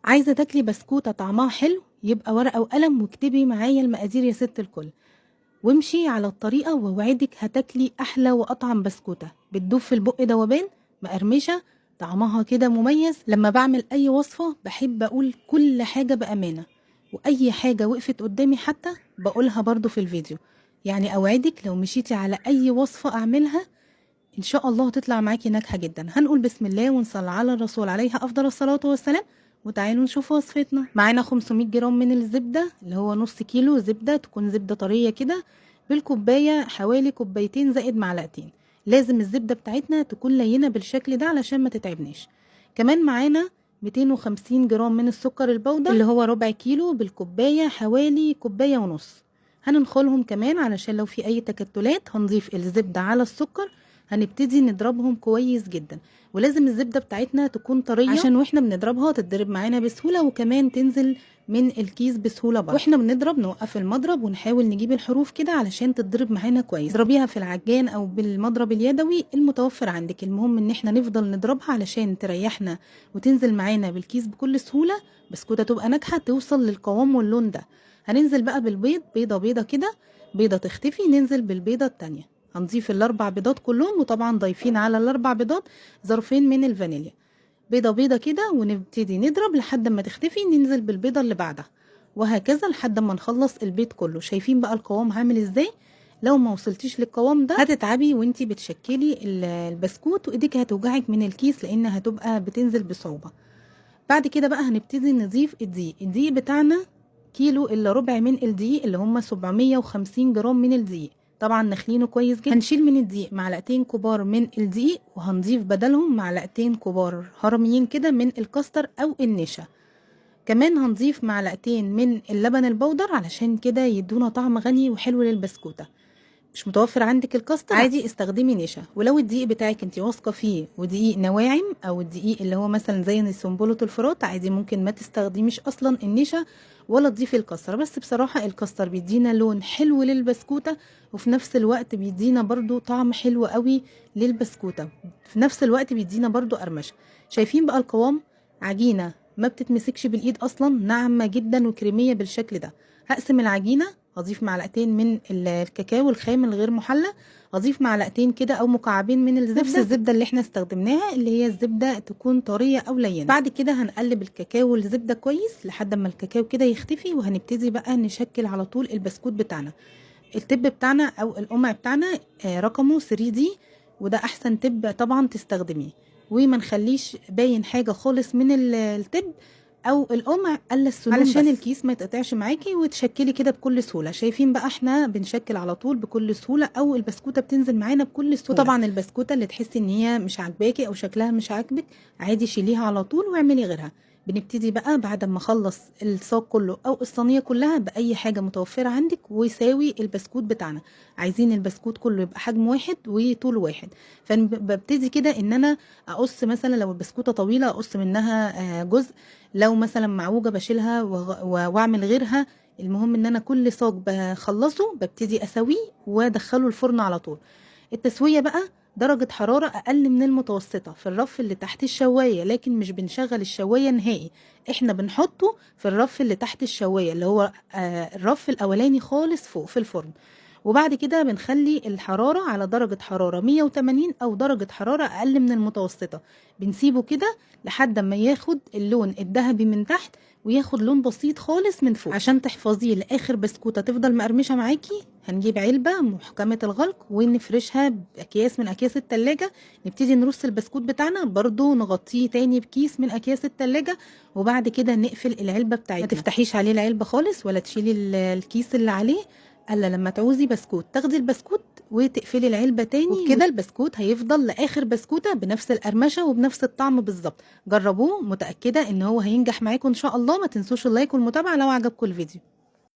عايزة تاكلي بسكوتة طعمها حلو؟ يبقى ورقة وقلم واكتبي معايا المقادير يا ست الكل، وامشي على الطريقة ووعدك هتاكلي أحلى وأطعم بسكوتة بتدوب في البق دوبان، مقرمشة، طعمها كده مميز. لما بعمل أي وصفة بحب أقول كل حاجة بأمانة، وأي حاجة وقفت قدامي حتى بقولها برضو في الفيديو. يعني أوعدك لو مشيتي على أي وصفة أعملها إن شاء الله هتطلع معاكي ناجحة جدا. هنقول بسم الله ونصلي على الرسول عليه أفضل الصلاة والسلام، وتعالوا نشوف وصفتنا. معانا 500 جرام من الزبدة اللي هو نص كيلو زبدة، تكون زبدة طرية كده، بالكوباية حوالي كوبايتين زائد معلقتين. لازم الزبدة بتاعتنا تكون لينة بالشكل ده علشان ما تتعبناش. كمان معانا 250 جرام من السكر البودر اللي هو ربع كيلو، بالكوباية حوالي كوباية ونص. هننخلهم كمان علشان لو في أي تكتلات. هنضيف الزبدة على السكر، هنبتدي نضربهم كويس جدا. ولازم الزبدة بتاعتنا تكون طرية عشان واحنا بنضربها تتضرب معانا بسهولة، وكمان تنزل من الكيس بسهولة برضه. واحنا بنضرب نوقف المضرب ونحاول نجيب الحروف كده علشان تتضرب معانا كويس. اضربيها في العجان او بالمضرب اليدوي المتوفر عندك، المهم ان احنا نفضل نضربها علشان تريحنا وتنزل معانا بالكيس بكل سهولة. بسكوتة تبقى ناجحة توصل للقوام واللون ده. هننزل بقى بالبيض، بيضة بيضة كده، بيضة تختفي ننزل بالبيضة التانية. هنضيف الاربع بيضات كلهم، وطبعا ضايفين على الاربع بيضات ظرفين من الفانيليا. بيضة بيضة كده، ونبتدي نضرب لحد ما تختفي، ننزل بالبيضة اللي بعدها، وهكذا لحد ما نخلص البيض كله. شايفين بقى القوام عامل ازاي؟ لو ما وصلتيش للقوام ده هتتعبي وانتي بتشكلي البسكوت، وايديك هتوجعك من الكيس لان هتبقى بتنزل بصعوبة. بعد كده بقى هنبتدي نضيف الدقيق. الدقيق بتاعنا كيلو الا ربع من الدقيق اللي هم 750 جرام من الدقيق، طبعا نخلينه كويس جدا. هنشيل من الدقيق معلقتين كبار من الدقيق، وهنضيف بدلهم معلقتين كبار هرميين كده من الكاستر او النشا. كمان هنضيف معلقتين من اللبن البودر علشان كده يدونا طعم غني وحلو للبسكوتة. مش متوفر عندك الكاستر عادي استخدمي نشا. ولو الدقيق بتاعك انت واثقة فيه ودقيق نواعم او الدقيق اللي هو مثلا زي سنبله الفراط، عادي ممكن ما تستخدميش اصلا النشا ولا تضيفي الكاستر. بس بصراحة الكاستر بيدينا لون حلو للبسكوته، وفي نفس الوقت بيدينا برضو طعم حلو قوي للبسكوته، في نفس الوقت بيدينا برضو قرمشه. شايفين بقى القوام؟ عجينه ما بتتمسكش بالايد اصلا، ناعمة جدا وكريميه بالشكل ده. هقسم العجينة، هضيف معلقتين من الكاكاو الخام الغير محلى، هضيف معلقتين كده او مكعبين من الزبدة، نفس الزبدة اللي احنا استخدمناها اللي هي الزبدة تكون طرية او لينه. بعد كده هنقلب الكاكاو والزبده كويس لحد ما الكاكاو كده يختفي، وهنبتدي بقى نشكل على طول البسكوت بتاعنا. التب بتاعنا او القمع بتاعنا رقمه 3D، وده احسن تب طبعا تستخدميه، وما نخليش باين حاجة خالص من التب او القمع الا السنون علشان الكيس ما يتقطعش معاكي وتشكلي كده بكل سهولة. شايفين بقى احنا بنشكل على طول بكل سهولة، او البسكوته بتنزل معانا بكل سهولة. وطبعا البسكوته اللي تحسي ان هي مش عاجباكي او شكلها مش عاجبك عادي شيليها على طول واعملي غيرها. بنبتدي بقى بعد ما اخلص الصاج كله او الصينية كلها باي حاجة متوفرة عندك ويساوي البسكوت بتاعنا. عايزين البسكوت كله يبقى حجم واحد وطول واحد، فببتدي كده ان انا اقص. مثلا لو البسكوته طويلة اقص منها جزء، لو مثلا معوجة بشيلها واعمل غيرها. المهم ان انا كل صاج بخلصه ببتدي اسويه وادخله الفرن على طول. التسوية بقى درجة حرارة أقل من المتوسطة في الرف اللي تحت الشواية، لكن مش بنشغل الشواية نهائي، احنا بنحطه في الرف اللي تحت الشواية اللي هو الرف الأولاني خالص فوق في الفرن. وبعد كده بنخلي الحرارة على درجة حرارة 180 أو درجة حرارة أقل من المتوسطة. بنسيبه كده لحد ما ياخد اللون الذهبي من تحت وياخد لون بسيط خالص من فوق. عشان تحفظيه لآخر بسكوتة تفضل مقرمشة معاكي، هنجيب علبة محكمة الغلق ونفرشها بأكياس من أكياس التلاجة. نبتدي نرص البسكوت بتاعنا، برضو نغطيه تاني بكيس من أكياس التلاجة، وبعد كده نقفل العلبة بتاعتنا. ما تفتحيش عليه العلبة خالص ولا تشيلي الكيس اللي عليه الا لما تعوزي بسكوت تاخدي البسكوت وتقفلي العلبة تاني. وبكده البسكوت هيفضل لاخر بسكوته بنفس القرمشه وبنفس الطعم بالظبط. جربوه، متاكدة ان هو هينجح معاكم ان شاء الله. ما تنسوش ال like والمتابعة لو عجبكم الفيديو.